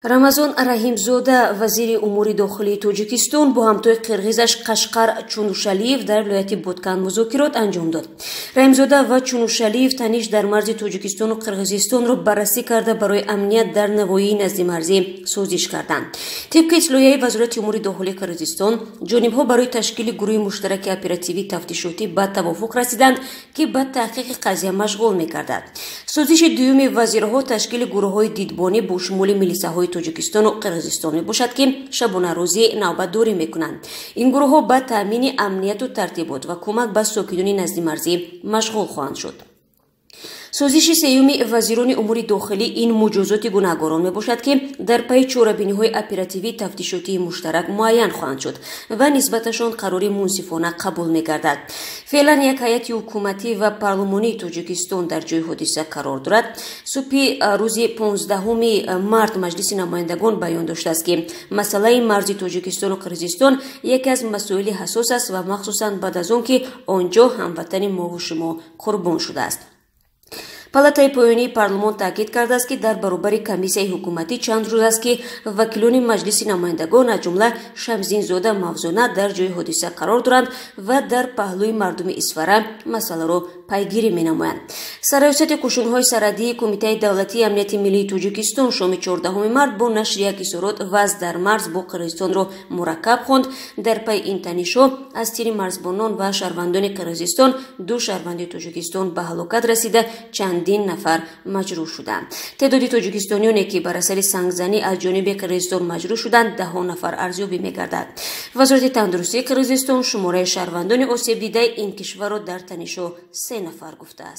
Рамазон Раҳимзода, вазири умури дохилии Тоҷикистон, бо ҳамтои қирғизаш Қашқар Чунушалиев дар вилояти Боткан музокирот анҷом дод. Раҳимзода ва Чунушалиев таниш дар марзи Тоҷикистону Қирғизистонро баррасӣ карда, барои амният дар навоҳии наздимарзӣ созиш карданд. Тибқи иттилоияи Вазорати умури дохилии Қирғизистон, ҷонибҳо барои ташкили гурӯҳи муштараки оперативӣ тафтишотӣ ба тавофуқ расиданд, ки ба таҳқиқи қазия машғул мекардад. Созиши дуюми вазирҳо ташкили гурӯҳҳои дидбонӣ бо шумули милисаҳои Тоҷикистону Қирғизистон мебошад, ки шабонарӯзӣ навбатдорӣ мекунанд. Ин гурӯҳҳо ба таъмини амнияту тартибот ва кӯмак ба сокинони наздимарзӣ машғул хоҳанд шуд. Созиши сеюми вазирони умури дохилӣ ин муҷозоти гунаҳгорон мебошад, ки дар пайи чорабиниҳои оперативии тафтишотии муштарак муайян хоҳанд шуд ва нисбаташон қарори мунсифона қабул мегардад. Феълан як ҳайати ҳукуматӣ ва парлумонии Тоҷикистон дар ҷои ҳодиса қарор дорад. Субҳи рӯзи 15 март Маҷлиси намояндагон баён доштааст, ки масъалаи марзи Тоҷикистону Қирғизистон яке аз масоили ҳассос аст ва махсусан баъд аз он ки он ҷо ҳамватани мову шумо қурбон шудааст. Палатаи поёнии парлумон таъкид кардааст, ки дар баробари комиссияи ҳукуматӣ чанд рӯз аст, ки вакилони Маҷлиси намояндагон, аз ҷумла Шамсиддинзода Мавзуна, дар ҷои ҳодиса қарор доранд ва дар паҳлӯи мардуми Исфара масъаларо пайгирӣ менамоянд. Сарраёсати қушунҳои сарҳадии Кумитаи давлатии амнияти миллии Тоҷикистон шоми 14 март бо нашри як изҳорот вазъ дар марз бо Қирғизистонро мураккаб хонд. Дар пайи ин танишҳо аз тири марзбонон ва шаҳрвандони Қирғизистон ду шаҳрванди Тоҷикистон ба ҳалокат расида, чандин нафар маҷрӯҳ шуданд. Теъдоди тоҷикистониёне, ки бар асари сангзанӣ аз ҷониби Қирғизистон маҷрӯҳ шуданд, даҳҳо нафар арзёбӣ мегардад. Вазорати тандурустии Қирғизистон шумораи шаҳрвандони осебдидаи ин кишварро дар танишҳо се нафар гуфтааст.